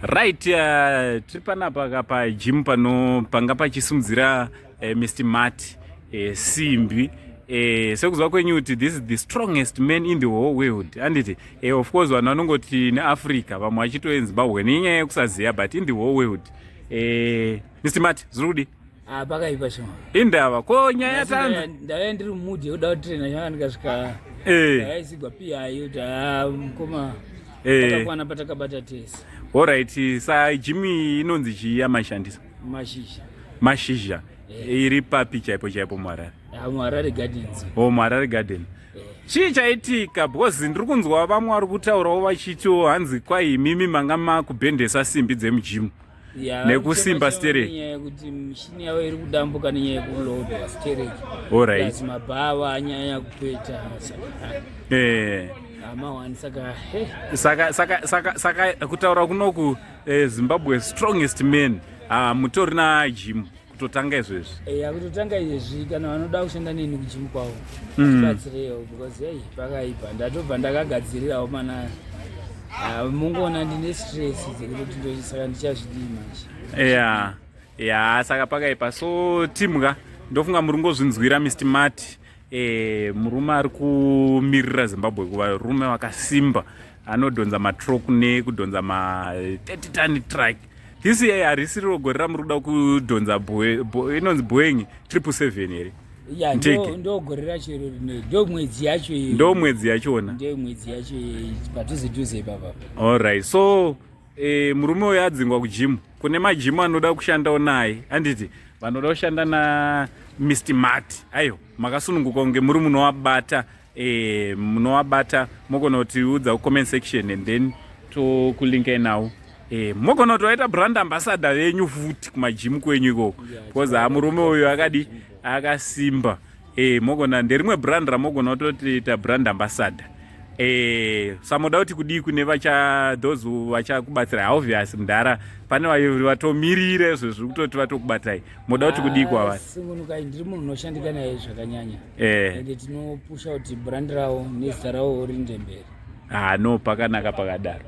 Right, tiri panapa ka pagym pano panga pachisimudzira Mr Mart simbi. Sekuziva kwenyu kuti this is the strongest man in the whole world, handiti? Of course vanhu vanongoti neAfrica, vamwe vachitoe Zimbabwe nenyaya yekusaziva, but in the whole world. Mr Mart, zviri kudi? Ah, pakaipa shoma. Indava ko nyaya tanza? Ndaiva ndiri mumudi yekuda kutraina changa ndikasvika ndakaisigwa pi kuti ah, mukoma, takakwana patakabata tese. Alright, sa gym inonzi chii yamashandisa? Mashizha. Mashizha. Iri papi chaipo chaipo muHarare? Ah, muHarare Gardens. O, muHarare Garden. Chii chaitika? Because ndiri kunzwa vamwe vari kutaurawo vachitiwo hanzi kwaimimi manga makubhendesa simbi dzemugym nekusimba stereki. Nenyaya yekuti mishini yavo iri kudambuka nenyaya yekulodwa stereki. Plus mabhawa anyanya kupeta amawani, saka he. Saka kutaura kunoku, Zimbabwe strongest man, mutori nagym kutotanga izvezvi? Eya, kutotanga izvezvi. Kana vanoda kushanda neni kugym kwavo, tibatsireiwo because ei pakaipa. Ndatobva ndakagadzirirawo mana. Ah, mungoona ndine stress dzekutoti saka ndichazvidii manje? Ya, saka pakaipa. So team ka, ndofunga muri ngozvinzwira Mr Mart, murume ari kumirira Zimbabwe kuvarume vakasimba, anodhonza matruck nekudhonza ma 30 ton truck. This year harisiriro gore ramuri kuda kudhonza inonzi Boeing 777 here? Ya. Ndege. Ndo gore racho iro rino, ndo mwedzi yacho iyo. Ndo mwedzi yachona. Ndo mwedzi yacho iyo, padhuze dhuze ipapa. Alright, so murume uyu adzingwa kugym. Kune magym anoda kushandawo naye, handiti? Vanoda kushanda naMr Mart, aiwa, makasununguka kunge muri munovabata. Munovabata, mogona kutiudza kucomment section and then tokulinkai nawo. Mogona kuti vaita brand ambassador venyu futi kumagym kwenyu ikoko, because ha, murume uyu akadi akasimba. Mogona nderimwe brand ramogona kutotiita brand ambassador. Samoda kuti kudii kune vacha those vachakubatsira? Obvious mudhara, pane vatomirira izvo zviri kutoti vatokubatai. Moda kuti kudii kwavari? Sungunukai, ndiri munhu unoshandika naye zvakanyanya. Ende tinopusha kuti brand ravo nezita ravo riende mberi. Ah, no, pakanaka pakadaro.